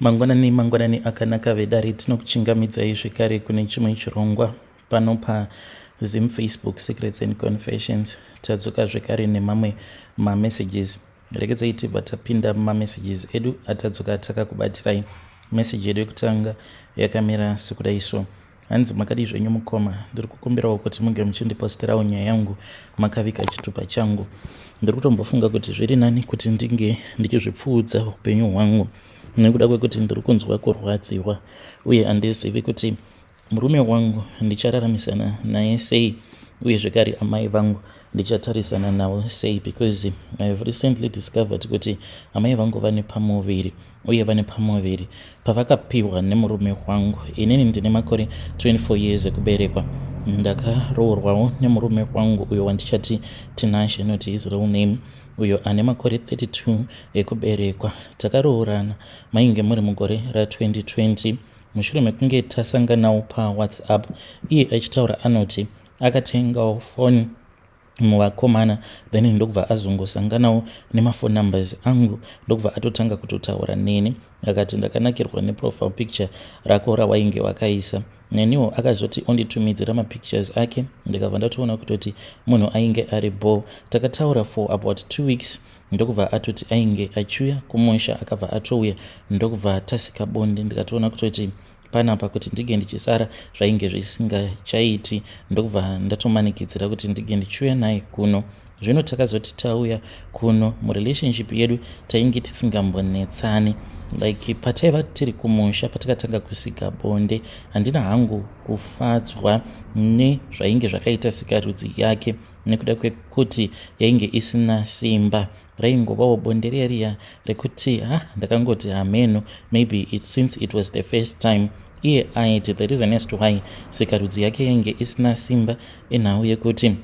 Mangwanani mangwanani akanaka vedare, tinokuchingamidzai zvekare kune chimwe chirongwa pano paZim Facebook Secrets and Confessions. Tadzoka zvekare nemamwe mamessages. Regedzai tibva tapinda mumamessages edu atadzoka takakubatirai. Message yedu yekutanga yakamira sekudai so. Hanzi makadii zvenyu mukoma, ndiri kukumbirawo kuti munge muchindiposterawo nyaya yangu makavika chitupa changu. Ndiri kutombofunga kuti zviri nani kuti ndinge ndichizvipfuudza upenyu hwangu nekuda kwekuti ndiri kunzwa kurwadziwa uye handizivi kuti murume wangu ndichararamisana naye sei uye zvekare amai vangu ndichatarisana navo sei because I have recently discovered kuti amai vangu vane pamuviri uye vane pamuviri pavakapiwa nemurume wangu. Inini ndine makore 24 years ekuberekwa. Ndakaroorwawo nemurume wangu uyo wandichati Tinashe, not his real name, uyo ane makore 32 ekuberekwa. Takaroorana mainge muri mugore ra2020 mushure mekunge tasanganawo paWhatsApp. Iye achitaura anoti akatengawo foni muvakomana, then ndokubva azongosanganawo nemafone numbers angu, ndokubva atotanga kutotaura neni. Akati ndakanakirwa neprofile picture rako rawainge wakaisa. Neniwo akazoti onditumidzira mapictures ake, ndikabva ndatoona kutoti munhu ainge ari bho. Takataura for about 2 weeks, ndokubva atoti ainge achiuya kumusha. Akabva atouya, ndokubva tasika bonde, ndikatoona kutoti panapa kuti ndinge ndichisara zvainge zvisingachaiti, ndokubva ndatomanikidzira kuti ndinge ndichiuya naye kuno. Zvino takazoti tauya kuno, murelationship yedu tainge tisingambonetsani. Like pataiva tiri kumusha, patakatanga kusika bonde, handina hangu kufadzwa nezvainge zvakaita sikarudzi yake nekuda kwekuti yainge isina simba. Raingovawo bonde riya riya rekuti ha, ndakangoti hameno, maybe since it was the first time. Iye aiti the reason as to why sikarudzi yake yainge isina simba inhau yekuti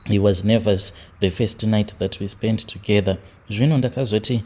he was nervous the first night that we spent together. Zvino ndakazoti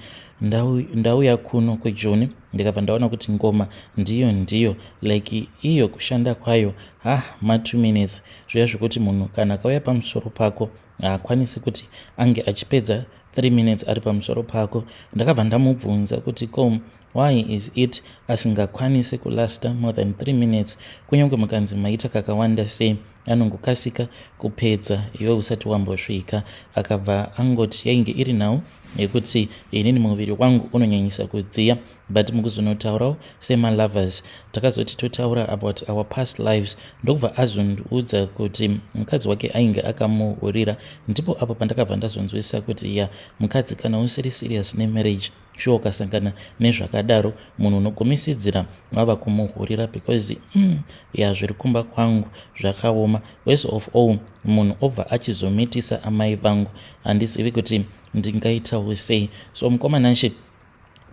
ndauya kuno kuJoni, ndikabva ndaona kuti ngoma ndiyo ndiyo, like iyo kushanda kwayo ha, ma2 minutes zviya zvekuti munhu kana akauya pamusoro pako haakwanisi kuti ange achipedza 3 minutes ari pamusoro pako. Ndakabva ndamubvunza kuti ko why is it asingakwanisi kulasta more than 3 minutes, kunyange mukanzi maita kakawanda sei, anongokasika kupedza iwe usati wambosvika? Akabva angoti yainge iri nhau yekuti inini muviri wangu unonyanyisa kudziya. But mukuzonotaurawo semalovers, takazoti totaura about our past lives, ndokubva azondiudza kuti mukadzi wake ainge akamuhurira. Ndipo apo pandakabva ndazonzwisisa kuti ya, mukadzi kana usiri serious nemarriage, shuwa ukasangana nezvakadaro, munhu unogumisidzira wava kumuhurira because ya, zviri kumba kwangu zvakaoma. Worst of all, munhu obva achizomitisa amai vangu. Handizivi kuti ndingaitawo sei. So mukomanashe,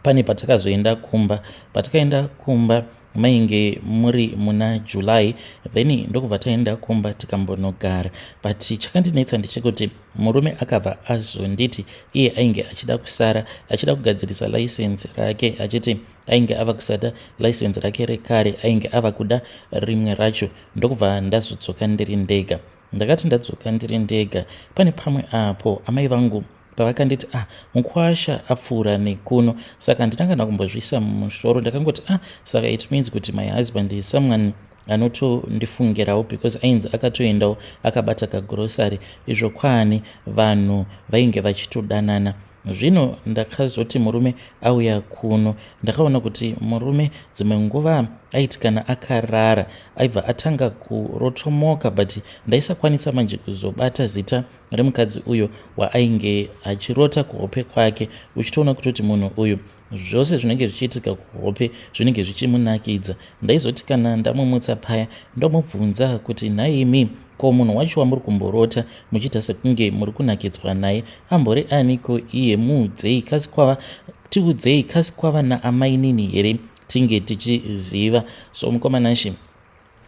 pane patakazoenda kumba. Patakaenda kumba mainge muri muna July, then ndokubva taenda kumba tikambonogara. But chakandinetsa ndechekuti murume akabva azonditi iye ainge achida kusara achida kugadzirisa license rake, achiti ainge ava kusada license rake rekare, ainge ava kuda rimwe racho. Ndokubva ndazodzoka ndiri ndega. Ndakati ndadzoka ndiri ndega, pane pamwe apo amai vangu pavakanditi, "Ah, mukwasha apfuura nekuno." Saka handina kana kumbozviisa mumusoro. Ndakangoti, "Ah, saka it means kuti my husband is someone anotondifungirawo," because ainzi akatoendawo akabata kagrocery izvo kwaani vanhu vainge vachitodanana. Zvino ndakazoti murume auya kuno, ndakaona kuti murume dzimwe nguva aiti kana akarara aibva atanga kurotomoka, but ndaisakwanisa manje kuzobata zita remukadzi uyo waainge achirota kuhope kwake. Uchitoona kutoti munhu uyu zvose zvinenge zvichiitika kuhope zvinenge zvichimunakidza. Ndaizoti kana ndamumutsa paya, ndomubvunza kuti, "Nhaimi, ko munhu wacho wamuri kumborota muchiita sekunge muri kunakidzwa naye ambori aniko iye? Muudzei kasi kwava, tiudzei kasi kwava naamainini here, tinge tichiziva." So mukomanashi,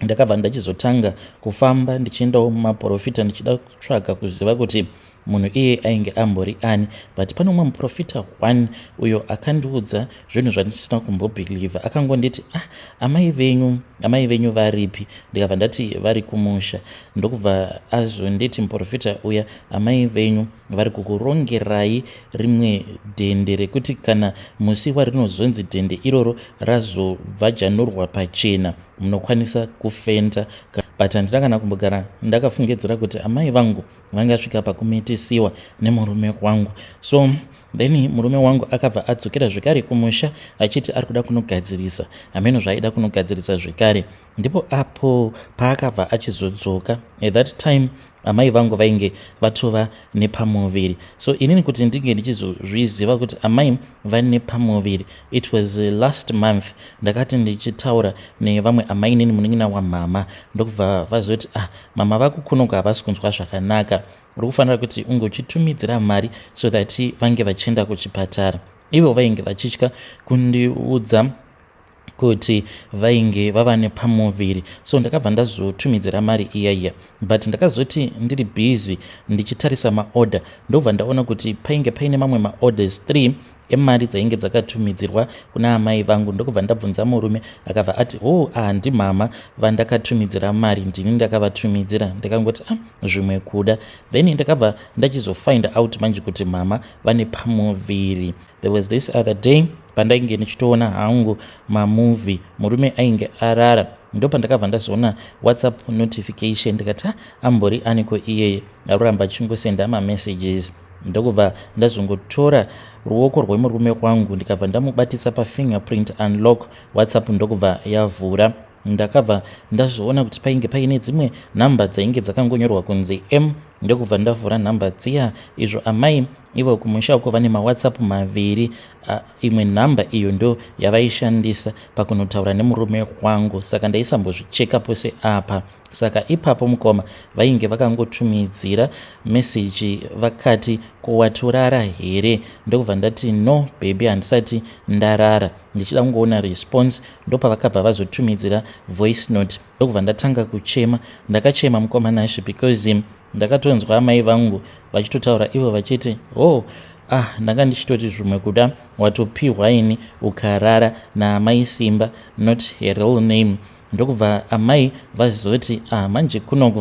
ndakabva ndachizotanga kufamba ndichiendawo mumaprofita ndichida kutsvaga kuziva kuti munhu iyeye ainge ambori ani, but pane umwe muprofita one uyo akandiudza zvinhu zvandisina kumbobhilivha. Akangonditi, "Ah, amai venyu, amai venyu varipi?" Ndikabva ndati, "Vari kumusha." Ndokubva azonditi muprofita uya, "Amai venyu vari kukurongerai rimwe dhende rekuti kana musi warinozonzi dhende iroro razobvajanurwa pachena, munokwanisa kufenda." But handina kana kumbogara ndakafungidzira kuti amai vangu vangasvika pakumitisiwa nemurume wangu. So then murume wangu akabva adzokera zvekare kumusha achiti ari kuda kunogadzirisa, hameno zvaaida kunogadzirisa zvekare. Ndipo apo paakabva achizodzoka. At that time amai vangu vainge vatova nepamuviri. So inini kuti ndinge ndichizozviziva kuti amai vane pamuviri, it was last month. Ndakati ndichitaura nevamwe amai nini munin'ina wamama, ndokubva vazoti, "Ah, mama vako kunoku havasi kunzwa zvakanaka. Uri kufanira kuti unge uchitumidzira mari so that vange vachienda kuchipatara." Ivo vainge vachitya kundiudza kuti vainge vava nepamuviri. So ndakabva ndazotumidzira mari iya iya, but ndakazoti ndiri busy ndichitarisa maorder, ndobva ndaona kuti painge paine mamwe maorders 3 emari dzainge dzakatumidzirwa kuna amai vangu. Ndokubva ndabvunza murume, akabva ati, "O, oh, ah, ndimama vandakatumidzira mari, ndini ndakavatumidzira." Ndakangoti, "Ah, zvimwe kuda." Then ndakabva ndachizofind out manje kuti mama vane pamuviri. There was this other day pandainge ndichitoona hangu mamovie, murume ainge arara, ndopandakabva ndazoona WhatsApp notification. Ndikati, ah, ambori aniko iyeye aruramba achingosenda mamessages? Ndokubva ndazongotora ruoko rwemurume wangu, ndikabva ndamubatisa pafingerprint unlock, WhatsApp ndokubva yavhura. Ndakabva ndazoona kuti painge paine dzimwe nhamba dzainge dzakangonyorwa kunzi M. Ndokubva ndavhura nhamba dziya. Izvo amai ivo kumusha uko vane maWhatsApp maviri. Imwe nhamba iyo ndo yavaishandisa pakunotaura nemurume wangu, saka ndaisambozvicheka pose apa. Saka ipapo mukoma vainge vakangotumidzira meseji vakati, "Kuwatorara here?" Ndokubva ndati, "No baby, handisati ndarara." Ndichida kungoona response, ndopavakabva vazotumidzira voice note. Ndokubva ndatanga kuchema. Ndakachema, mukoma Nashe, because ndakatonzwa amai vangu vachitotaura ivo vachiti, "Oh, ah, ndanga ndichitoti zvimwe kuda watopiwa ini ukarara naamai Simba," not her real name. Ndokubva amai vazoti, "Ah, manje kunoku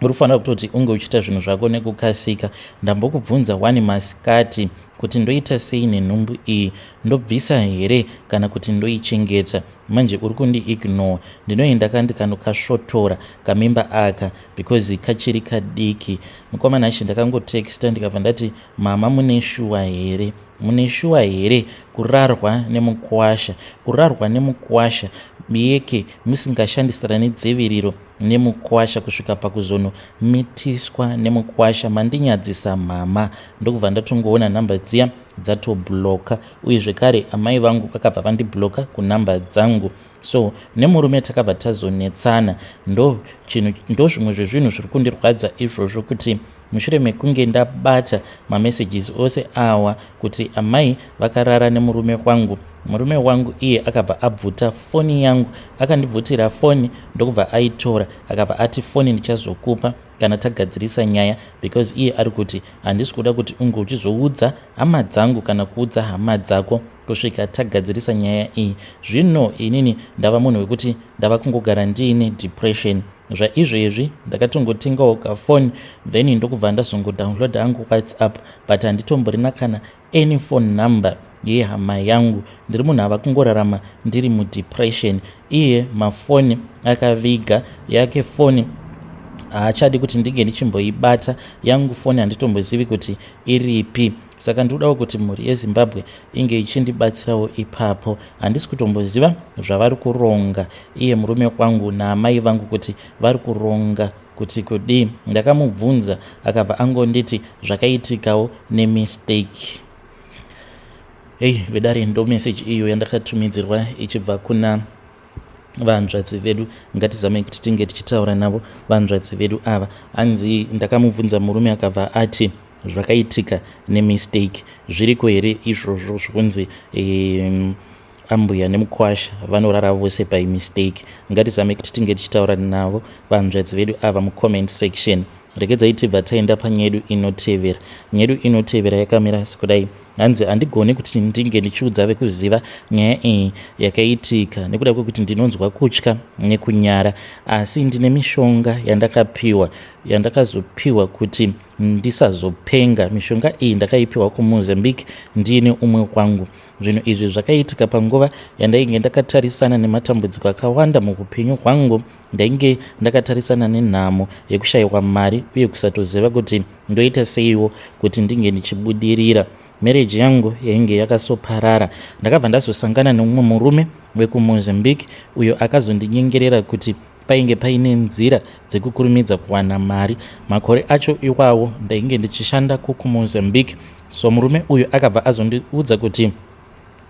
uri kufanira kutoti unge uchiita zvinhu zvako nekukasika. Ndambokubvunza wani masikati kuti ndoita sei nenhumbu iyi, ndobvisa here kana kuti ndoichengeta? Manje uri kundiignore. Ndinoenda kandikanokasvotora kamimba aka because kachiri kadiki." Mukoma Nashe, ndakangotexta ndikabva ndati, "Mama, mune shuwa here? Mune shuwa here kurarwa nemukwasha, kurarwa nemukwasha yeke musingashandisirani dziviriro nemukwasha, kusvika pakuzonomitiswa nemukwasha? Mandinyadzisa mama." Ndokubva ndatongoona nhamba dziya dzatobloka, uye zvekare amai vangu vakabva vandibloka kunhamba dzangu. So nemurume takabva tazonetsana. Ndo chinhu, ndo zvimwe zvezvinhu zviri kundirwadza izvozvo, kuti mushure mekunge ndabata mamessages ose awa kuti amai vakarara nemurume wangu, murume wangu iye akabva abvuta foni yangu. Akandibvutira foni, ndokubva aitora, akabva ati, "Foni ndichazokupa kana tagadzirisa nyaya, because iye ari kuti handisi kuda kuti unge uchizoudza hama dzangu kana kuudza hama dzako kusvika tagadzirisa nyaya iyi." Zvino inini ndava munhu wekuti ndava kungogara ndiine depression. Zvaizvezvi ndakatongotengawo kafoni, then ndokubva ndazongodownloada hangu WhatsApp, but handitomborina kana any phone number yehama yangu. Ndiri munhu ava kungorarama ndiri mudepression. Iye mafoni akaviga, yake foni haachadi kuti ndinge ndichimboibata, yangu foni handitombozivi kuti iripi. Saka ndinodawo kuti mhuri yeZimbabwe inge ichindibatsirawo ipapo. Handisi kutomboziva zvavari kuronga iye murume wangu naamai vangu, kuti vari kuronga kuti kudii. Ndakamubvunza, akabva angonditi zvakaitikawo nemistake. Hei vedare, ndo meseji iyo yandakatumidzirwa ichibva kuna vanzvadzi vedu. Ngatizamei kuti tinge tichitaura navo vanzvadzi vedu ava. Hanzi, "Ndakamubvunza murume, akabva ati zvakaitika nemistake." Zviriko here izvozvo zvokunzi ambuya nemukwasha vanorara vose by mistake? Ngatizamei kuti tinge tichitaura navo vanzvadzi vedu ava mucomment section. Regedzai tibva taenda panyaya yedu inotevera. Nyaya yedu inotevera yakamira sekudai. Hanzi handigoni kuti ndinge ndichiudza vekuziva nyaya iyi yakaitika nekuda kwekuti ndinonzwa kutya nekunyara, asi ndine mishonga yandakapiwa yandakazopiwa kuti ndisazopenga. Mishonga iyi ndakaipiwa kuMozambique ndiine umwe wangu. Zvinhu izvi zvakaitika panguva yandainge ndakatarisana nematambudziko akawanda muupenyu hwangu. Ndainge ndakatarisana nenhamo yekushayiwa mari uye kusatoziva kuti ndoita seiwo kuti ndinge ndichibudirira. Marriage yangu yainge yakasoparara. Ndakabva ndazosangana nemumwe murume wekuMozambique uyo akazondinyengerera kuti painge paine nzira dzekukurumidza kuwana mari. Makore acho iwawo ndainge ndichishanda kuMozambique, so murume uyu akabva azondiudza kuti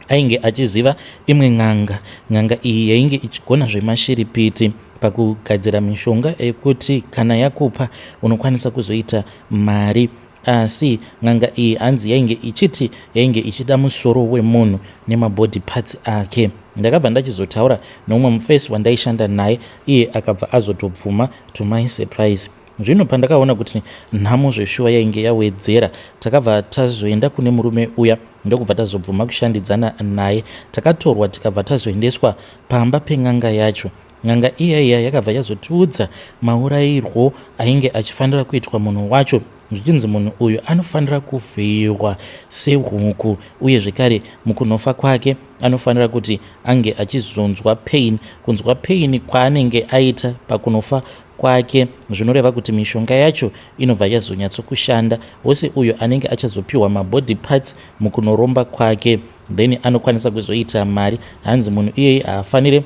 ainge achiziva imwe n'anga. N'anga iyi yainge ichigona zvemashiripiti pakugadzira mishonga yekuti kana yakupa unokwanisa kuzoita mari. Asi n'anga iyi hanzi yainge ichiti yainge ichida musoro wemunhu nemabody parts ake. Ndakabva ndachizotaura neumwe mufesi wandaishanda naye, iye akabva azotobvuma to my surprise. Zvino pandakaona kuti nhamo zveshuwa yainge yawedzera, takabva tazoenda kune murume uya ndokubva tazobvuma kushandidzana naye. Takatorwa tikabva tazoendeswa pamba pen'anga yacho. N'anga iya iya yakabva yazotiudza maurayirwo ainge achifanira kuitwa munhu wacho, zvichinzi munhu uyu anofanira kuvhiyiwa sehuku, uye zvekare mukunofa kwake anofanira kuti ange achizonzwa pain. Kunzwa pain kwaanenge aita pakunofa kwake zvinoreva kuti mishonga yacho inobva yazonyatsokushanda. Wose uyo anenge achazopiwa mabody parts mukunoromba kwake, then anokwanisa kuzoita mari. Hanzi munhu iyeye haafanire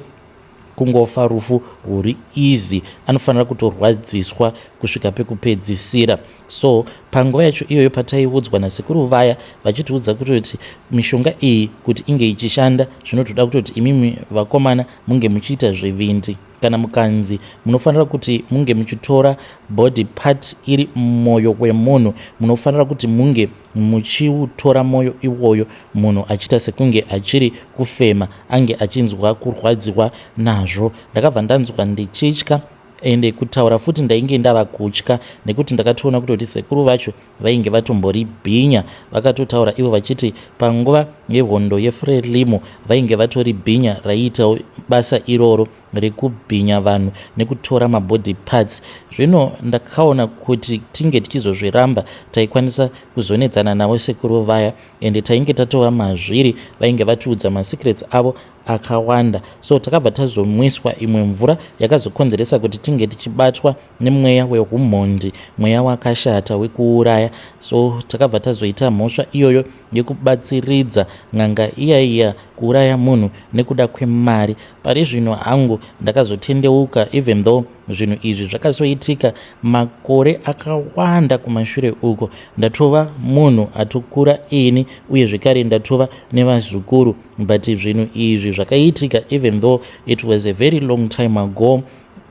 kungofa rufu rwuri easy, anofanira kutorwadziswa kusvika pekupedzisira. So panguva yacho iyoyo pataiudzwa nasekuru vaya vachitiudza kutoti mishonga iyi kuti inge ichishanda zvinotoda kutoti imimi vakomana munge muchiita zvivindi, kana mukanzi munofanira kuti munge muchitora body part iri mwoyo wemunhu, munofanira kuti munge muchiutora mwoyo iwoyo munhu achiita sekunge achiri kufema, ange achinzwa kurwadziwa nazvo. Ndakabva ndanzwa ndichitya, ende kutaura futi ndainge ndava kutya, nekuti ndakatoona kutoti sekuru vacho vainge vatombori bhinya. Vakatotaura ivo vachiti panguva yehondo yeFrelimo vainge vatori bhinya raiitawo basa iroro rekubhinya vanhu nekutora mabody parts. Zvino ndakaona kuti tinge tichizozviramba taikwanisa kuzonetsana navo sekuru vaya, ende tainge tatova mazviri, vainge vatiudza masecrets avo akawanda. So takabva tazomwiswa imwe mvura yakazokonzeresa kuti tinge tichibatwa nemweya wehumhondi, mweya wakashata wekuuraya. So takabva tazoita mhosva iyoyo yekubatsiridza n'anga iya iya kuuraya munhu nekuda kwemari. Pari zvino hangu ndakazotendeuka, even though zvinhu izvi zvakazoitika makore akawanda kumashure uko. Ndatova munhu atokura ini, uye zvekare ndatova nevazukuru, but zvinhu izvi zvakaitika even though it was a very long time ago.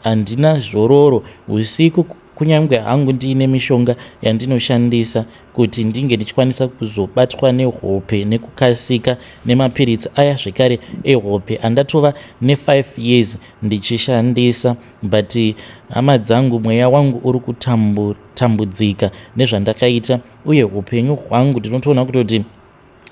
Handina zororo usiku, kunyange hangu ndiine mishonga yandinoshandisa kuti ndinge ndichikwanisa kuzobatwa nehope nekukasika, nemapiritsi aya zvekare ehope andatova ne5 years ndichishandisa. But hama dzangu, mweya wangu uri kutambudzika nezvandakaita, uye upenyu hwangu ndinotoona kutoti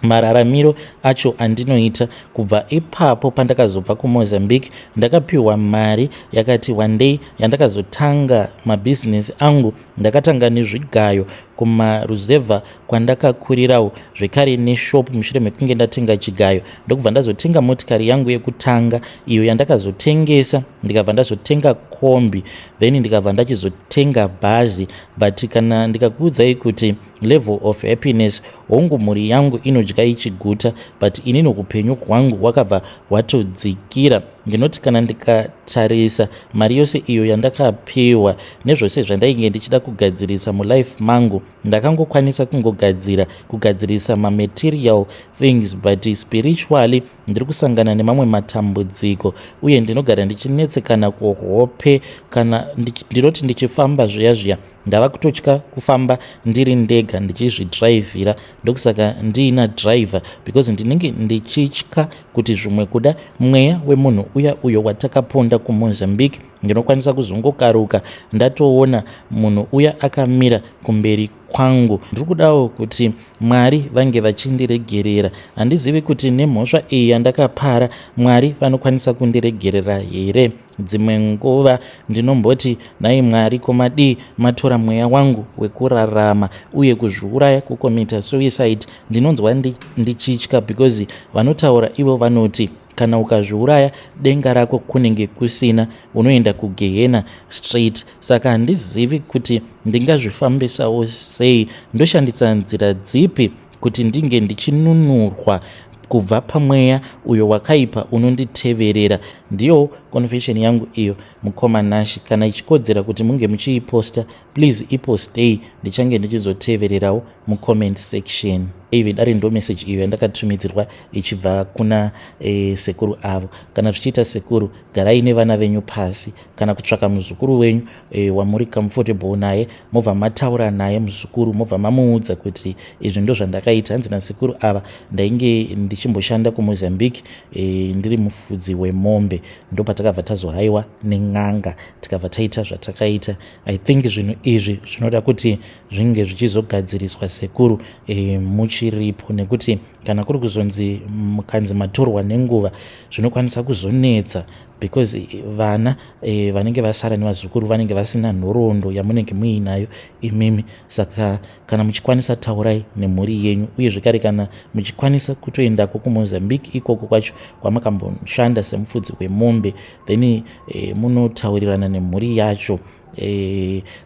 mararamiro acho andinoita kubva ipapo pandakazobva kuMozambique, ndakapiwa mari yakati wandei yandakazotanga mabhizinesi angu. Ndakatanga nezvigayo kumaruzevha kwandakakurirawo, zvekare neshop. Mushure mekunge ndatenga chigayo, ndokubva ndazotenga motikari yangu yekutanga iyo yandakazotengesa, ndikabva ndazotenga kombi, then ndikabva ndachizotenga bhazi. But kana ndikakuudzai kuti level of happiness, hongu mhuri yangu inodya ichiguta, but inini upenyu hwangu hwakabva hwatodzikira. Ndinoti kana ndikatarisa mari yose iyo yandakapiwa nezvose zvandainge ndichida kugadzirisa mulife mangu, ndakangokwanisa kungogadzira kugadzirisa mamaterial things, but spiritually ndiri kusangana nemamwe matambudziko, uye ndinogara ndichinetsekana kuhope. Kana ndinoti ndichifamba zviya zviya, ndava kutotya kufamba ndiri ndega ndichizvidhiraivhira. Ndokusaka ndiina driver, because ndinenge ndichitya kuti zvimwe kuda mweya wemunhu. uya uyo watakaponda kuMozambique. Ndinokwanisa kuzongokaruka ndatoona munhu uya akamira kumberi kwangu. Ndiri kudawo kuti Mwari vange vachindiregerera. Handizivi kuti nemhosva iyi yandakapara Mwari vanokwanisa kundiregerera here. Dzimwe nguva ndinomboti nhai Mwari ko madii matora mweya wangu wekurarama uye kuzviuraya kukomita suicide ndinonzwa ndichitya because vanotaura ivo vanoti kana ukazviuraya denga rako kunenge kusina unoenda kugehena straight saka handizivi kuti ndingazvifambisawo sei ndoshandisa nzira dzipi kuti ndinge ndichinunurwa kubva pamweya uyo wakaipa unonditeverera. Ndiyo confession yangu iyo mukoma Nashy kana ichikodzera kuti munge muchiiposta please ipostei ndichange ndichizotevererawo mucomment section. Ivi dare ndo message iyo yandakatumidzirwa ichibva kuna e, sekuru avo. Kana zvichiita sekuru garai nevana venyu pasi kana kutsvaka muzukuru wenyu e, wamuri comfortable naye mobva mataura naye muzukuru mobva mamuudza kuti izvi ndo zvandakaita. Hanzi nasekuru ava ndainge ndichimboshanda kuMozambique e, ndiri mufudzi wemombe ndopatakabva tazohaiwa nen'anga tikabva taita zvatakaita. I think zvinhu izvi zvinoda kuti zvinge zvichizogadziriswa sekuru e, muchiripo nekuti kana kuri kuzonzi mukanzi matorwa nenguva zvinokwanisa kuzonetsa because vana e, vanenge vasara nevazukuru vanenge vasina nhoroondo yamunenge muinayo imimi. Saka kana muchikwanisa taurai nemhuri yenyu uye zvekare kana muchikwanisa kutoendako kuMozambique ikoko kwacho kwamakamboshanda semufudzi wemombe then e, munotaurirana nemhuri yacho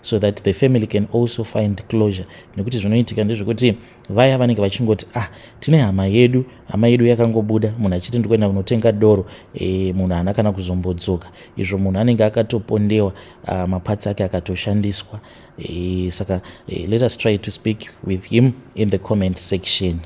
so that the family can also find closure nekuti zvinoitika ndezvekuti vaya vanenge vachingoti ah tine hama yedu, hama yedu yakangobuda munhu achiti ndikuenda kunotenga doro e, munhu haana kana kuzombodzoka izvo munhu anenge akatopondewa maparts ake akatoshandiswa e, saka e, let us try to speak with him in the comment section.